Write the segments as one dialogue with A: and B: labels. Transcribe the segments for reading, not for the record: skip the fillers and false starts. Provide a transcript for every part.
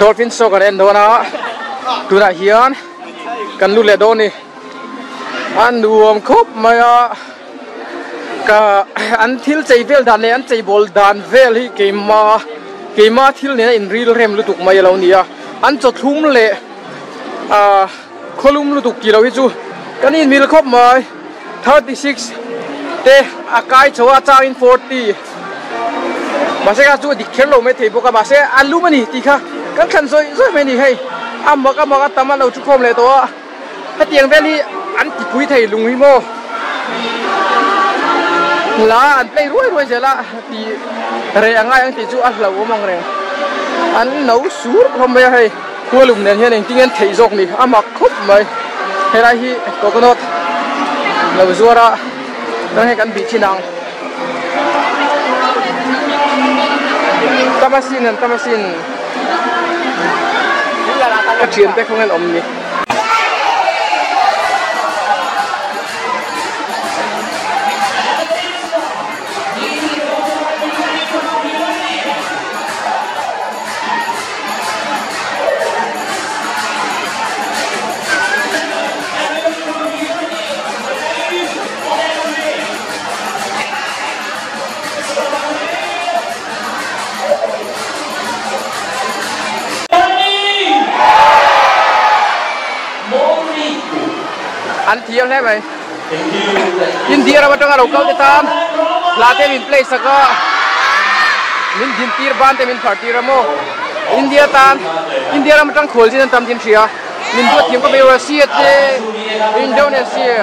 A: Dolphin show kan en dawn a tunah hian kan lut leh dawn a ni a nuam khawp mai a ka an thil chei vel dan leh an chei bawl dan vel hi keima keima thil nena inril rem lutuk mai a lo ni a an chawthlum leh ah khawlum lutuk tih loh hi chu kan inmil khawp mai. 36 te a kai chho a changin 40 mahse kha chu a dik kher lo mai thei bawk a mahse a lum a ni tih kha kan thlan zawih zawih mai a ni hei a mak a mak a tam a lo thu khawm leh tawh a hetiang vel hi an ti pui thei lung hi maw la an play ruai ruai zel a tih reh a ngai ang tih chu a hlauhawm ang reng an no sur hlawm mai a hei. Khualum nen hian engtin nge an theih zawk ni a mak khawp mai helai hi coconut lo zuar a chuan hei kan bih thin ang tamasin an tamasin ka thiante khawnge an awm ni. An thiam hle mai. India ram atanga lo kal te tan hla te min play sak a min din tir ban te min phar tir a maw India tan India ram atang khual zin an tam din hria min duat thiam ka bei Russia te Indonesia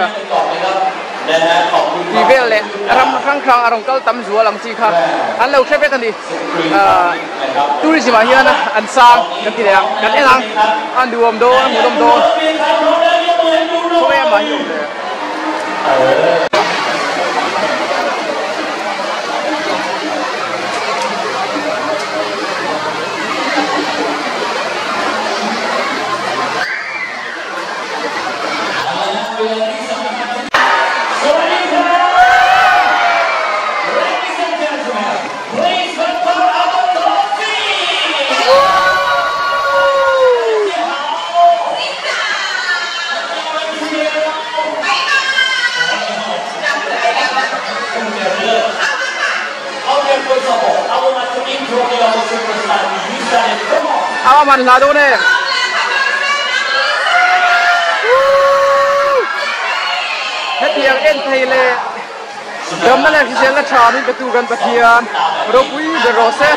A: tih vel leh ram hrang hrang a rawn kal tam zual ang chi kha an lo hre vek a ni ah tourism ah hian an sang kan ti leh ang kan en ang a nuam dawn a hmuhnawm dawn khawnge amah hi awm le. A man hla dawn e. Hetiang en thei leh damna leh hriselna tha min pe tu kan Pathian ropui ber rawh se.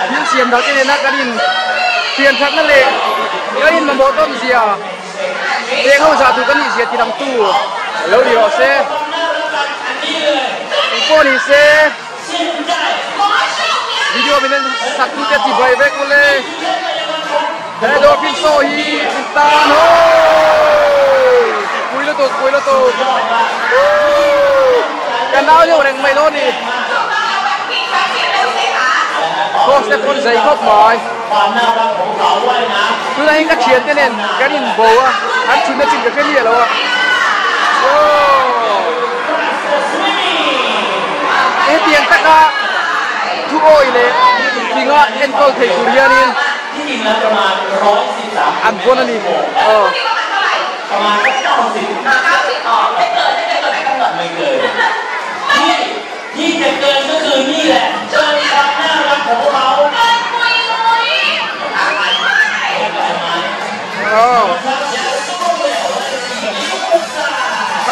A: Thil siam dang te nena kan in thian thatna leh kan in mamawh tawn zia cheng ho zah tur kan nih zia ti lang tu lo ni rawh se. Engpawh ni se. Video min en sak tu te chibai vek ule. He dolphin show hi in tan ho. Pui lutuk pui lutuk. Ka nau deuh reng mai lo ni. Host te pawn zei khawp mai. Tunah hian ka thian te nen kan in bo a an thutna chin ka hre miah lo a. Hetiang taka thu awi leh thinga enkawl thei tur hianin an vawn a ni. Aw.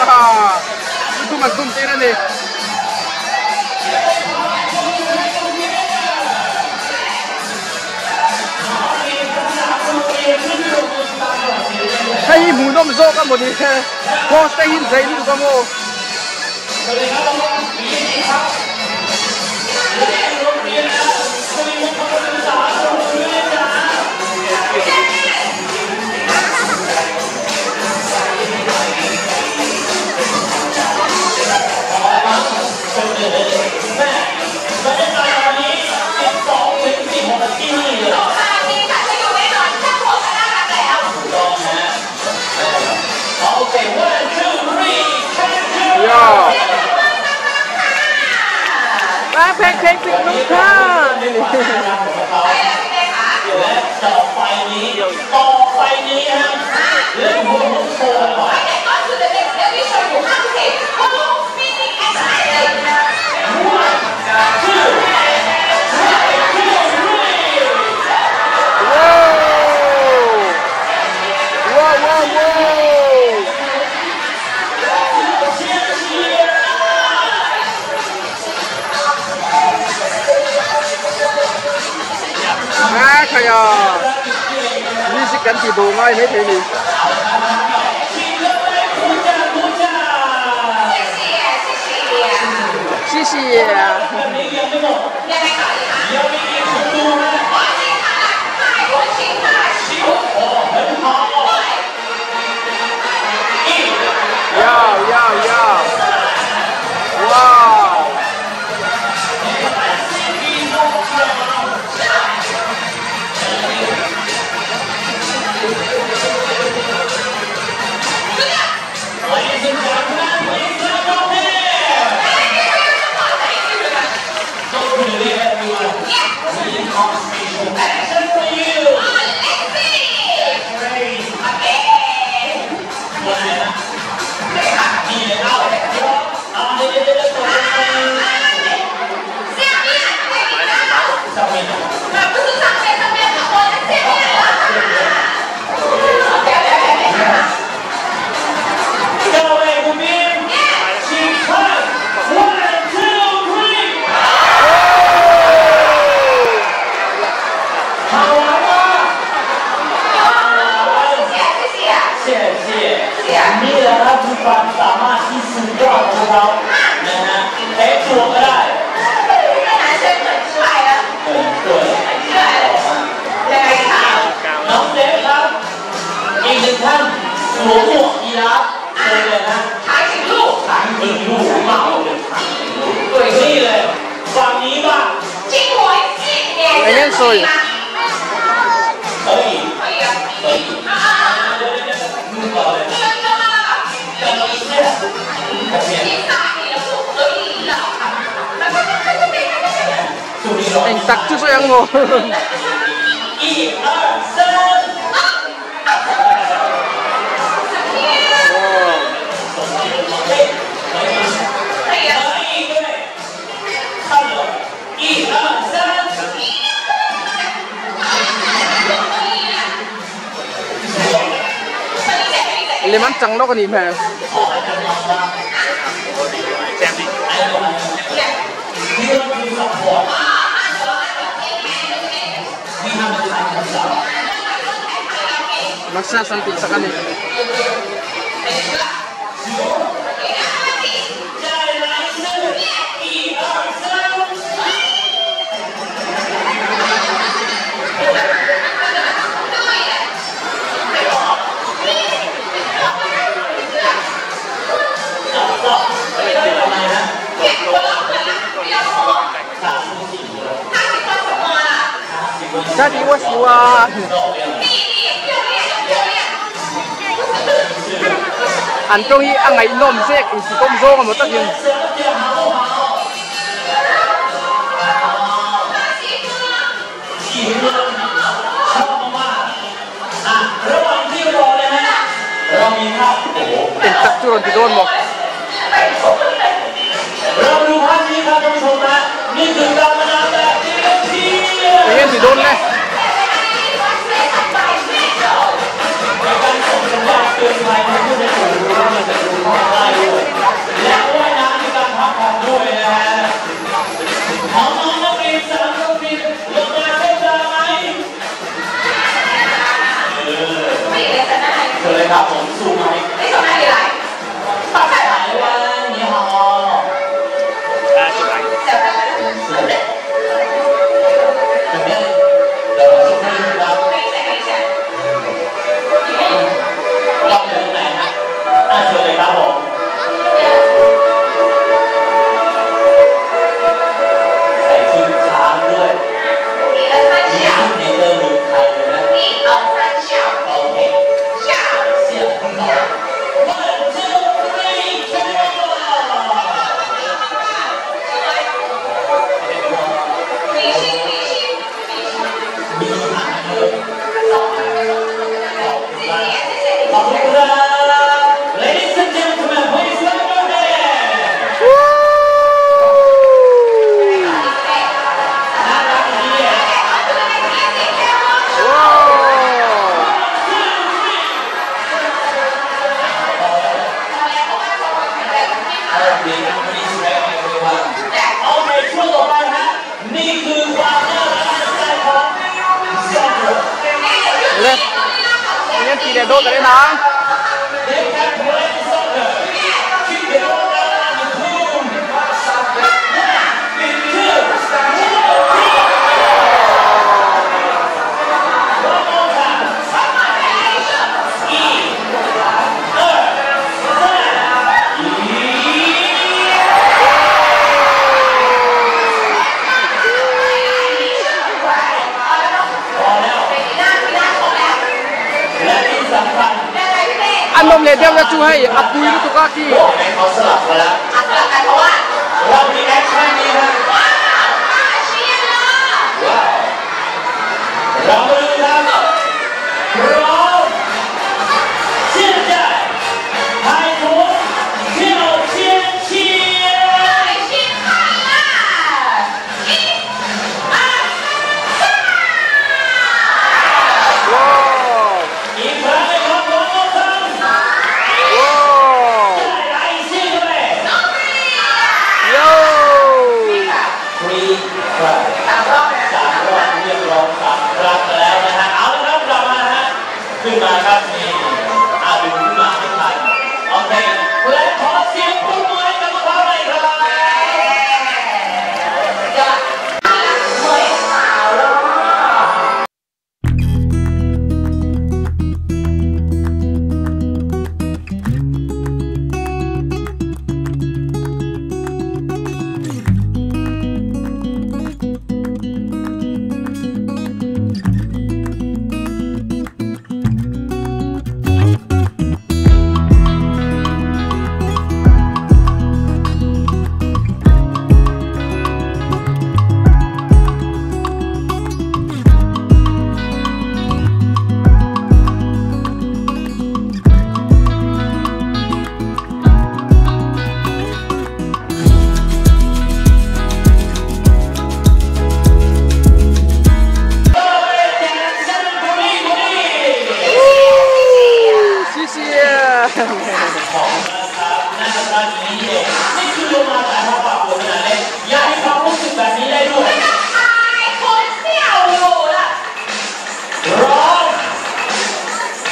A: Aw. Lukhum an tum tir a ni. Hei hi hmuhnawm zawk a mawni host te hi zei lutuk a maw. เพลงคลิกน้องข้านี่นี่ว้าวว้าวว้าว啊，可呀，你是跟住路爱没睇你。谢谢。要要要！哇！
B: ความสามารถที่สุดยอดของเขานะฮะเทปตัวก็ได้น้องเซฟครับอีกหนึ่งท่านสวมหมวกยีราฟเลยนะ
C: 长颈鹿
B: 长颈鹿帽นี่เลยฝั่งนี้บ้าง
C: 经过训练可以吗
B: 可以
C: 可以
B: 可以
A: anh tặc chút cho em ngồi
B: 一二三
C: 可以
B: 可以对看了一二三
A: lên ăn trắng nó còn nhìn mà Maksa santi sa kanin. 家里我喜欢。anh trông y ăn ngày nôm sẽ chỉ công rô mà tất nhiên เป็นตักจุรนที่โดนหมด
B: เราดูภาพนี้ครับท่านผู้ชมนะนี่คือการมานำแบบเที
A: เห็นที่โดนเลย
B: การส่งสัญญาณเตือนภัยทางผู้ในฝูงรู้จะดูข้อได้ด้วยและว่ายน้ำในการพักผ่อนด้วยนะฮะน้องๆนักเรียนสามนักเรียนลงมาเต้นได้ไหมเชิญเลยครับผมสูงไหม
C: 你从哪里来？
B: 台湾你好。
C: 小
A: tih leh dawn kan en ang. An awm leh deuh na chu hei a pui lutuk a khi.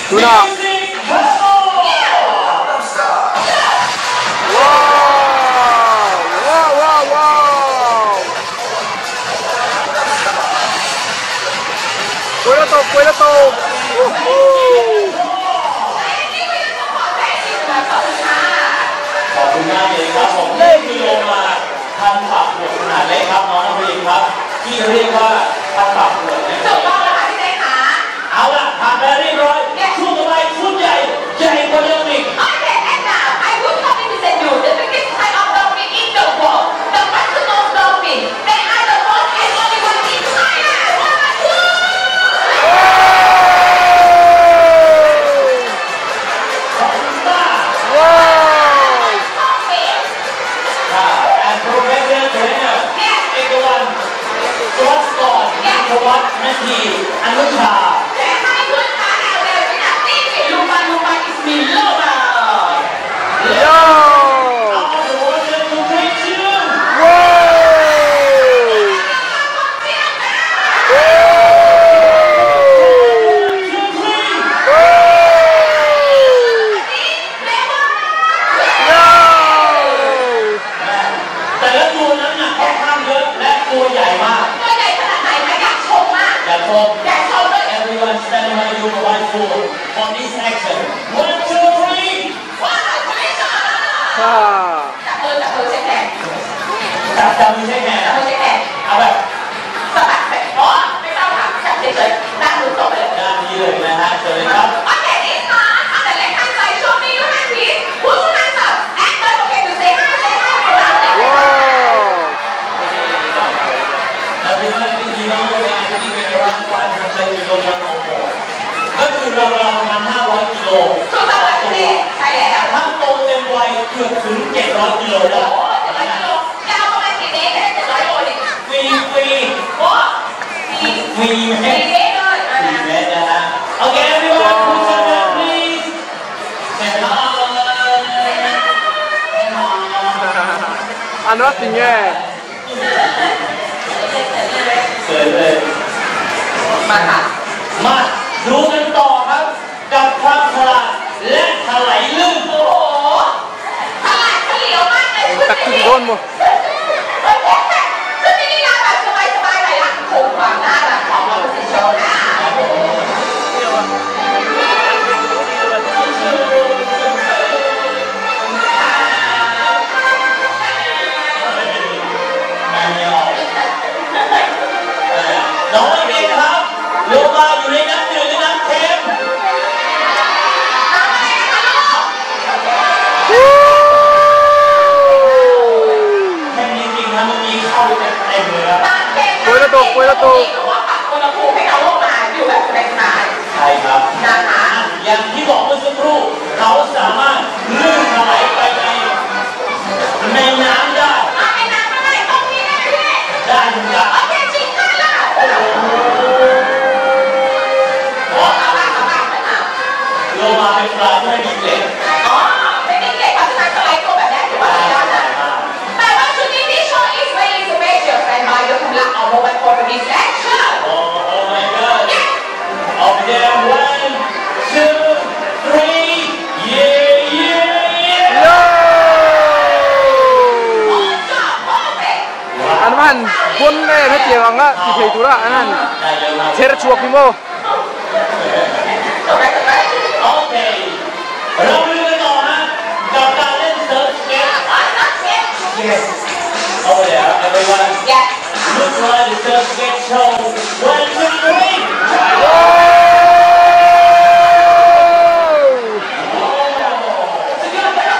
A: Tunah Wow! Wow wow wow! Kuai la tawp kuai la tawp! Woohoo! An rat ti nge?
B: มาดูกันต่อครับกับ
A: dawn maw.
C: ชุดนี้ลีลาแบบสบายๆหน่อยละคงความน่ารักของน้องสิโชค่ะ
B: น้องไอเมนครับโลมาอยู่ในน้ำจืดหรือน้ำเค็มแค่นี้จริงนะมันมีเข้าไปเต็มเลยครับ
C: น้ำเค็มน้ำเค็มหรือว่าปรับอุณหภูมิให้เขาลงมาอยู่แบบสบาย
B: ใช่ครับ
C: ๆนะคะ
B: อย่างที่บอกเมื่อสักครู่เขาสามารถลื่นถลายไปในน้ำได้
C: เอาไปน้ำอะไรตรงนี้ได้ไหมพี่
B: ได้เหมือนกัน
C: โอเคจริงค่ะล่ะเอาละเอาละเอาละ
B: โลมาเป็นปลาที่ไม่มีเกล็ด
C: อ๋อไม่มีเกล็ดเพราะฉะนั้นสไลด์ตัวแบบนี้ถือว่าสุดยอดนะแต่ว่าชุดนี้ที่โชว์ is very special stand by ยกกำลังเอา mobile phone for this action
B: โอ้ oh my god up there one two three yeah yeah yeah
A: โย่
C: Good job perfect
A: อันว่าหันบนแม่ให้เตียงอังละที่เทตัวละอันนั้น
B: ได้เยอะมาก
A: เทระชัวพิโม
C: ถูกไหมถูกไหม
B: โอเคเราไปดูกันต่อฮะกับการเล่นเซิร์ฟสเก็ต
C: อ๋อ not yet
B: Yes over there everyone
C: yes
B: look like the surf skate show one two three
A: โอ้
C: สุดยอดไปแล้ว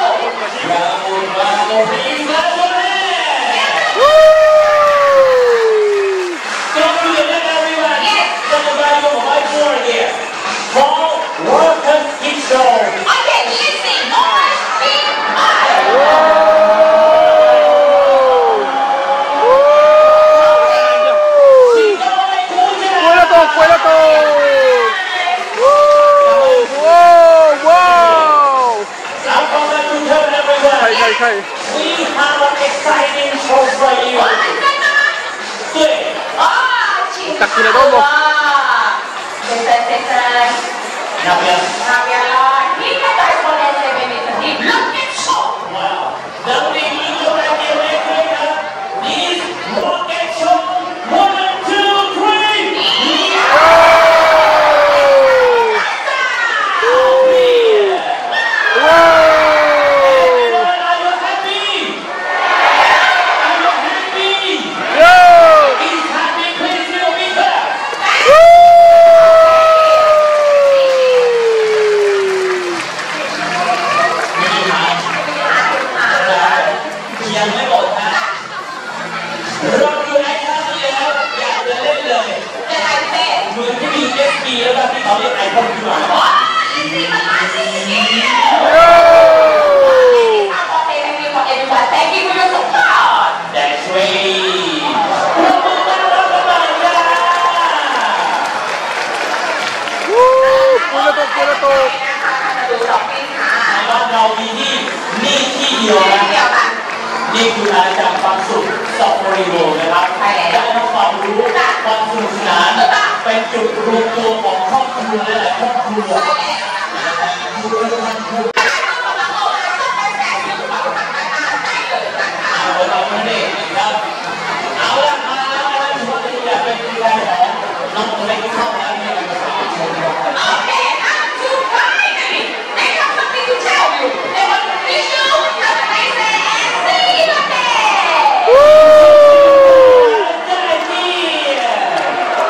B: Bravo bravo please clap your hands
A: วู้
B: Don't do it everyone
C: Yes.
B: Gonna buy your mobile phone here for Workers Skate Show
C: โอเค listen more speak more
A: โอ้ปุยละตัวปุยละตัววู้ว้าวว้าวใครใครใคร
B: We have an exciting show for you.
C: ว้าวใจมาก
B: 对，
C: อ๋อชิ
A: ตักกินอะไรบ้างบ่
C: เซ็นเซ็นเซ็นเซ็น
B: 那边，
C: ทำยังไงนี่ก็ได้คนเอเซเว่นนี่ที่ look at show
B: 哇，能力一个来点来推的，This rocket show one two three，
A: โอ้ว้าว
B: Everyone, are you happy? Are you happy?
A: โย่
B: Is happy? Please give a big clap. ยังไม่หมดนะเราดู action นี้แล้วอยากจะเล่นเลย
C: ยังไงเต้
B: เหมือนที่มีเจ็ตสกีแล้วก็ที่เขาเรียกไอคอนขึ้นมา
C: ว้าวนี่มันมาสิสิ
A: โย่
C: โอเค thank you for everyone thank you for your support
B: That's right ปรบมือต้อนรับกันหน่อยจ้า
A: วู้ปุยละตัวปุยละตัว
C: นะคะดูดอกปิ้งค่ะ
B: ในบ้านเรามีที่นี่ที่เดียวนะ
C: เดี๋ยวค่ะ
B: นี่คืออาณาจักรความสุขสองบริบูรณ์นะครับ
C: ใช่แล้ว
B: ได้ทั้งความรู้ความสนุกสนานเป็นจุดรวมตัวของครอบครัวหลายๆครอบครัว
C: ใช่แล้ว
B: เอาเราไม่ได้ครับเอาละมาแล้วนะถือว่าเป็นตัวอย่างเป็นตัวแทนของน้องตัวเล็กที่เข้ามาในการประกวดชมครับ
C: โอเค up to finally I have something to tell you I want to wish you have a nice day and see you again
A: วู้
B: ได้ที่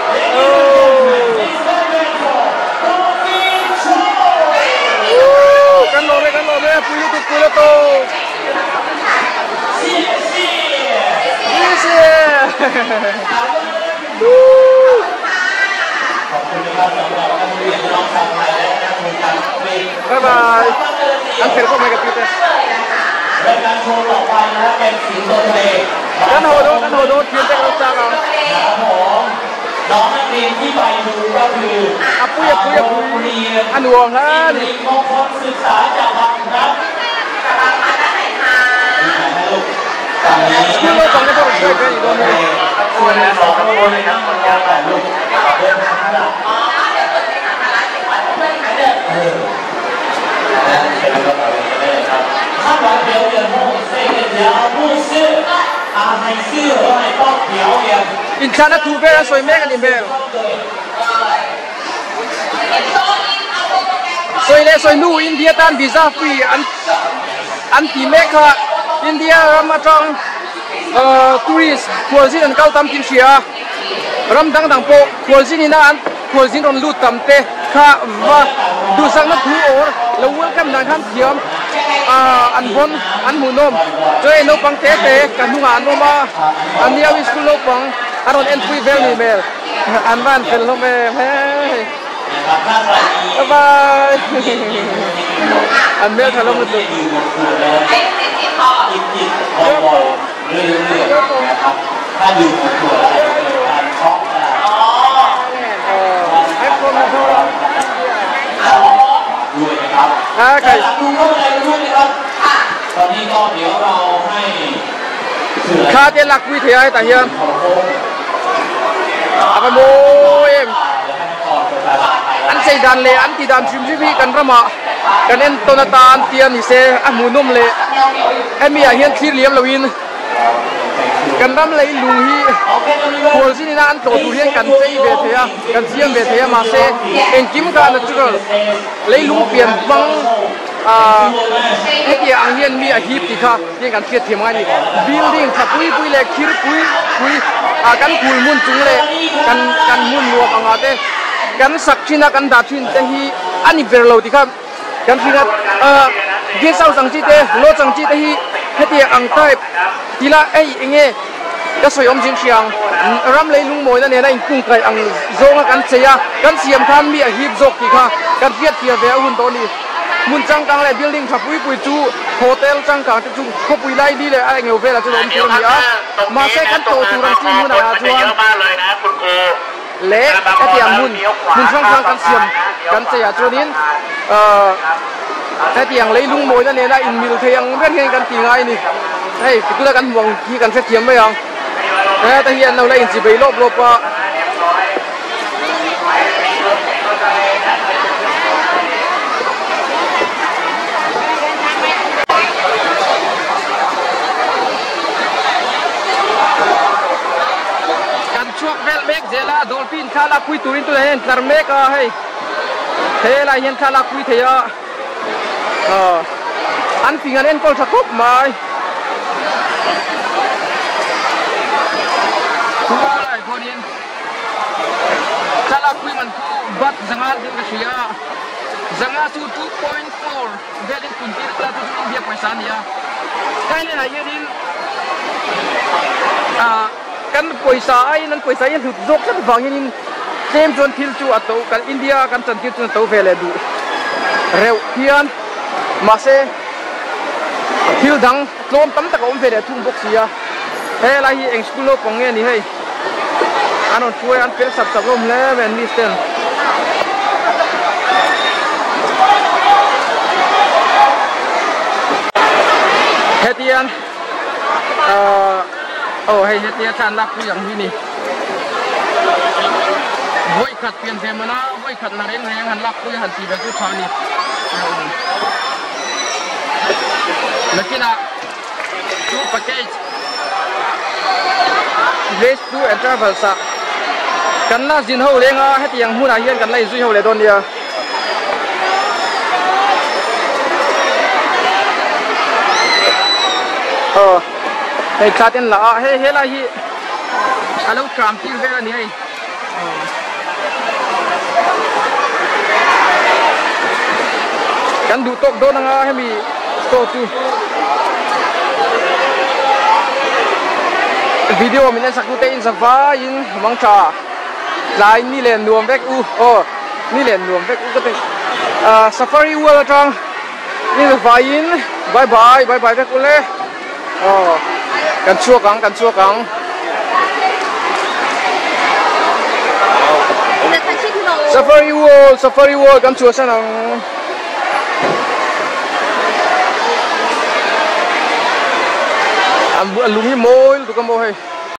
B: Ladies and gentlemen, please welcome for Dolphin Show
A: วู้กันโหลดเลยกันโหลดเลยปุยละตัวปุยละตัว
B: 谢谢
A: ยี่สิบวู้
B: ขอบคุณนะครับสำหรับนักเรียนน้องชาวไทยและนักเรียนต่างประเทศ
A: บ๊ายบายอันเสร็จก็มากับปีเตอร์
B: รายการโชว์ต่อไปนะฮะเป็นสิงโตทะเล
A: กันโหดกันโหดเทียนเต็กเราจ้ากัน
B: ครับผมน้องนักเรียนที่ไปดูก็คือ
A: อ่ะปุ้ยอ่ะปุ้ยอ่ะปุ้ย
B: โรงเรียน
A: อันวงแล้ว
B: สิริมงคลศึกษาจากบางพลัดฝั่งนี้
A: ชื่อว่าสองในพวกช่วยกันอีกตัวนึง
B: ส่วนสองคนเลยนะคนยาวแบบลูกเดินทางหลัก
C: อ๋อเดี๋ยวเปิดให้ทางร้านไปก่อนเพื่อนๆค่ะเดิน
B: เออนะเป็นกระเป๋าเลยครับข้าวหวานเดี๋ยวเดี๋ยวโม่เซ่เดี๋ยวผู้ซื้อ
A: Inthlahna thu vel an sawi mek a nih hmel. Sawi leh sawi hnu India tan visa free an an ti mek kha India ram atang tourist khualzin an kal tam tih hria a, ram dang dang pawh khualzin ina an khualzin rawn lut tam te kha va duhsakna thu or lo welcome dan khan thiam an vawn an hmuhnawm chuan hei naupang te te ka hnungah an awm a an nia school naupang an rawn enpui vel nih hmel an van fel hlawm em hei bye bye an hmeltha hlawm lutuk. Thla te lakpui thei a hetah hian a va mawi em an chei dan leh an tih dan hrim hrim hi kan ramah kan en tawn atan tia ni se a hmuhnawm leh hemi ah hian thlir liam loin kan ram lei lung hi khualzin ina an tlawh tur hian kan chei ve thei a kan siam ve thei a mahse engkim kha natural leilung pian hmang ah hetiang ang hian mi a hip tih kha hian kan hriat thiam ngai a ni building tha pui pui leh khir pui pui ah kan phul hmun chung leh kan kan hmun nuam ang ah te kan sak thin a kan dah thin te hi a ni ber lo tih kha. Kan hringa guest house ang chi te lodge ang chi te hi hetiang ang type tila hei enge ka sawi awm zin hria ang ram lei lungmawina nena inkungkaih ang zawnga kan chei a kan siam khan mi a hip zawk tih kha kan hriat thiam ve a hun tawh a ni. Hmun changkang leh building tha pui pui chu hotel changkang te chu khawpui lai li leh a englo velah chuan a awm tur a ni a mahse kan tlawh tur ang chi hmunah ah chuan leh hetiang hmun hmun hrang hrang kan siam kan chei ah chuanin ahh hetiang leilung mawina nena inmil thei ang ber hian kan ti ngai a ni hei tuna kan hmuh ang hi kan hrethiam mai ang heta hi an lo la inchi bei lawp lawp a. Chhuak vel mek zel a, dolphin thla lak pui turin tunah hian tlar mek a hei helai hian thla lak pui thei a aw an fing an enkawl tha khawp mai helai pawhin thla lak pui man chu bat zanga ding ka hria a zanga chu 2.4 velin kun tir ila chu chu India pawisa a ni a Thailand ah hianin ah. Kan pawisa aiin an pawisa hi a hlut zawk tlat vang hianin tlem chuan thil chu a to kan India a kan chantir chuan a to ve leh duh reuh hian mahse thil dang tlawm tam tak a awm ve leh thung bawk si a helai hi eng school naupang nge ni hei an rawn hruai a an fel sap sap hlawm hle mai an miss ten. Hetiang ahh aw hei hetia thla an lak pui ang hi ni vawi khat pian ve mana vawi khat na reng reng han lak pui han tih ve chu tha a ni nakinah chu package race tour and travels ah kan la zin ho leng a hetiang hmunah hian kan la inzui ho leh dawn nia. Aw hei thla te an la a hei helai hi a lo tram tir vel a ni hei kan duh tawk dawn anga hemi store chu video min en sak tu te in za vaiin mang tha tlai ni leh nuam vek u aw. Ni leh nuam vek u ka ti ah safari world atang ni vaiin bye bye bye bye vek ule aw kan chhuak ang kan chhuak ang. Safari world safari world kan chhuah san ang. An lung hi mawi lutuk a maw hei.